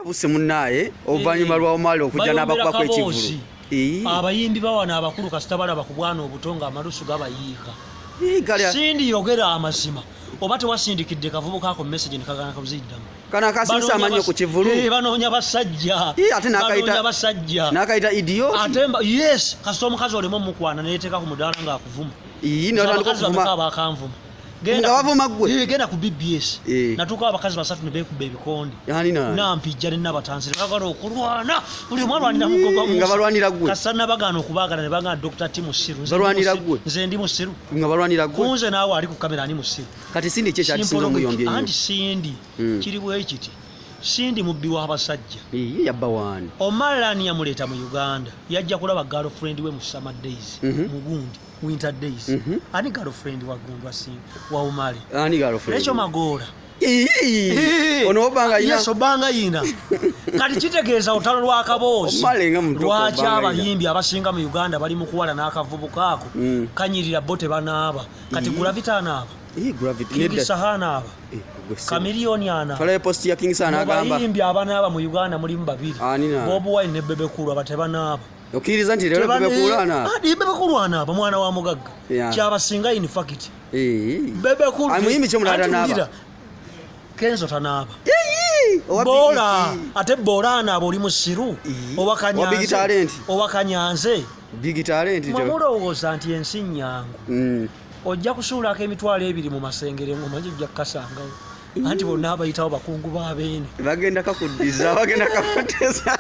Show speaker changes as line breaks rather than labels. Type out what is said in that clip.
Buse munnaaye oluvannyuma lwa Omale okujja n'abakubako ekivvulu.
Abayimbi bawano abakulu kasita balaba ku bwana obuto nga amalusu gabayiika. Cindy yogera amazima oba tewasindikidde kavubuka ako message ne kagana kuziddamu.
Kana akasinsa amanyo ku kivvulu.
Eh, banoonya basajja.
Ate
n'akayita basajja.
N'akayita idiot.
Ate yes, kasita omukazi olema omukwana neyeteeka ku mudaala ng'akuvuma.
N'atandika okuvuma.
Abakanvuma.
Nga bavuma ggwe.
Eh, genda ku BBS. Natuuka abakazi basatu ne beekuba ebikonde. Nampijja ne Nabatanzi ne bagala okulwana. Buli omu alwanira mugo gwa
Musa. Nga balwanira ggwe.
Kasita nabagaana okubaagala ne bagamba Dr. T musiru.
Balwanira ggwe.
Nze ndi musiru.
Nga balwanira ggwe.
Kunze naawe ali ku kamera ani musiru.
Kati Cindy ki ekyakisinza omuyombye ennyo?
Anti Cindy kiri bwe kiti. Cindy mubbi w'abasajja.
Ye yabba waani?
Omar yamuleeta mu Uganda. Yajja kulaba girlfriend we mu summer days. Mu gundi. Winter days. Ani girlfriend wa Gundwa Singh wa Umale?
Ani girlfriend?
Rachel Magoola.
Ono Obanga yina.
Yes, Obanga yina. Kati kitegeeza olutalo lwa kaboozi.
Omale nga muto
Lwaki abayimbi abasinga mu Uganda bali mu kuwala n'akavubuka ako kanyirira bo tebanaaba. Kati Gravity anaaba.
Gravity
King Saha anaaba. Chameleone anaaba.
Twalayo post ya King Saha n'agamba.
Mu bayimbi abanaaba mu Uganda mulimu babiri. Bobi Wine ne Bebe Cool aba tebanaaba.
Okkiriza nti leero Bebe Cool anaaba?
Bebe Cool anaaba mwana wa mugagga. Kyabasinga in fact. Bebe Cool.
Muyimbi ki omulala tanaaba?
Kenzo tanaaba. Boola ate boola anaaba oli musiru. Owa Kanyanze. Owa Kanyanze.
Big talent.
Mwe mulowooza nti ensi nnyangu. Ojja kusuulako 20,000 mu Masengere ng'omanyi ojja kukasangawo. Anti bonna abayitawo bakungu ba Beene.
Bagenda kakuddiza, bagenda kakuddiza.